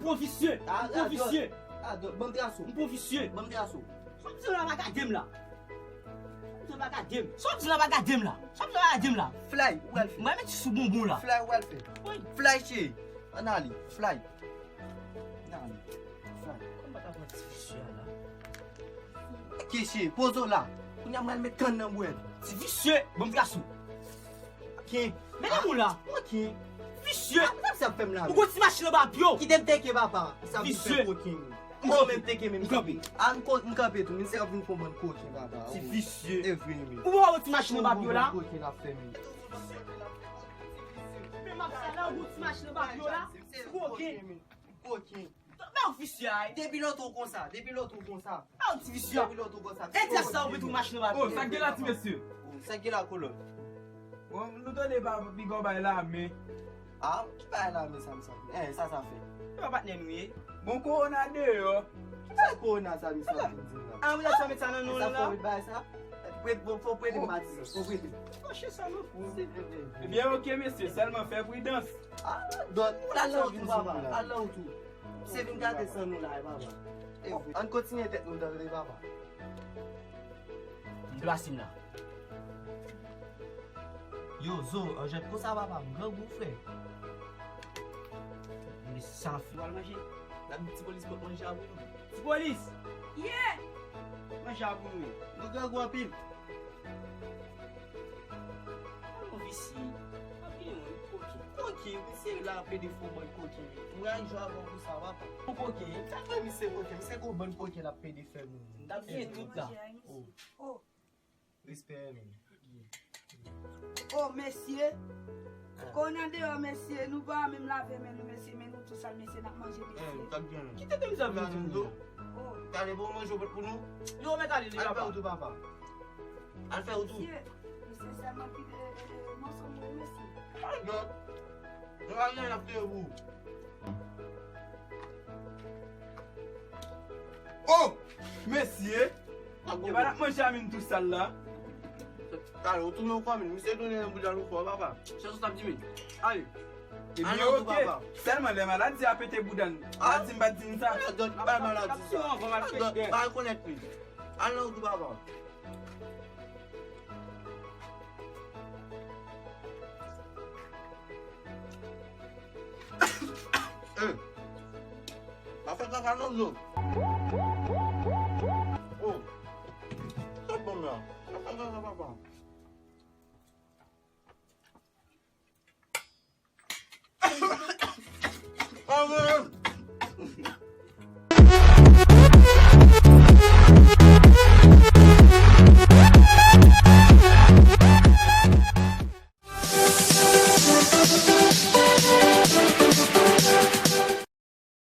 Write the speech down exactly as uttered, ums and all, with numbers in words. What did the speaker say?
Pran visye. M pran visye. Adot, ban m tras ou. M pran visye. Ban m tras ou. Sa w ap di la pa gade m la. Sa w ap di la pa gade m. Sa w ap di la pa gade m la. Sa w ap di la pa gade m la. Fly, ou pral fè. Mwen met sou bonbon la. Fly, ou pral fè. Wi. Fly, cheri. Ann ale. Fly. Ann ale. Fly. Kòman ta pran ti visye a la? Ki cheri, poze w la. Kounye a m pral met kann nan bwè. Ti visye, ban m tras ou. Ken? Men nan moun la. Mwen ken? Visye. Sa misye ap fè m la? Ou gon ti machin anba pye w. Kite m teke papa. Sa vin fè koken. Ou menm teke menm kanpe. A m kanpe tou. Misye ap vin fè yon bann koken papa. Ti visye. E vre men. Ou pa wè ti machin anba pye w la? Koken ap fè men. Men m ap sa la ou gon ti machin anba pye w la. Koken. Koken. Ba w visye a. Depi lòt ou konsa, depi lòt ou konsa. Ba w ti visye a. Depi lòt ou konsa. E tè sa ou mete yon machin anba. Oh, sa k gen la ti mesye? Oh, sa k gen la kolòn? Bon, nou tande pa piga w bay lame. Ah, ki bay lame sa, m sa? Eh, sa sa fè? Se pa patnè nou ye. Bon, kowona deyò. Ki bay kowona sa, misye ap vin di la? Ah, ou sa met sa nan non la? Sa fò bay sa? Prete, bon, fò prete m matisan, fò prete m. Fache sa, non? Ebyen, oke, mesye, sèlman fè pridans. Ah, dòt, al nan wout ou, papa, al nan wout ou. Se vin gate san nou la, papa. E vre. Ann kontinye tèt nou tande, papa. M plase m la. Yo, Zo, an jèt konsa, papa, m grangou, frè. M sanfle. Ou pral manje? N ap di ti polis pot manje a pou nou. Ti polis! Yeah! Manje a pou nou ye. Nou grangou anpil. An nou visye. Anpil moun, koken. Koken, misye la ap pede fè yon bann koken. Mwen ak jwa avan pou sa, papa. Yon koken. Sa fè misye koken, misye gon bann koken l ap pede fè moun. M t ap gen tout la. Oh. Oh. Respè, men. Oh, mesye. Kowona deyò, mesye. Nou pa menm lave men nou, mesye. Men nou tou sal, mesye. N ap manje, mesye. Eh, m t ap gen. Kite de mizè pou nou. Oh. Gade, bon, manje pou nou. Yo, mèt ale, papa. Al fè wout ou, papa. Al fè wout ou. Mesye, mesye, sèlman kite, eh, eh, mòso mwen, mesye. Al dòt. Nou pa gen, n ap fè pou ou. Oh! Mesye! E pa n ap manje a min tou sal la. Talè, ou tounen yon kòmin. Misye tounen yon bouda nou fò, papa. Se sa w t ap di, men. Ale. Ebyen, oke. Sèlman lè maladi a pete bouda n. Maladi m pa t di n sa. Dòt, bay maladi sa. Dòt, pa rekonèt li. Al nan wout ou, papa. Eh, pa fè kaka non, Zo. Oh. Sa bon la. Pa fè kaka, papa. Ah, ouais.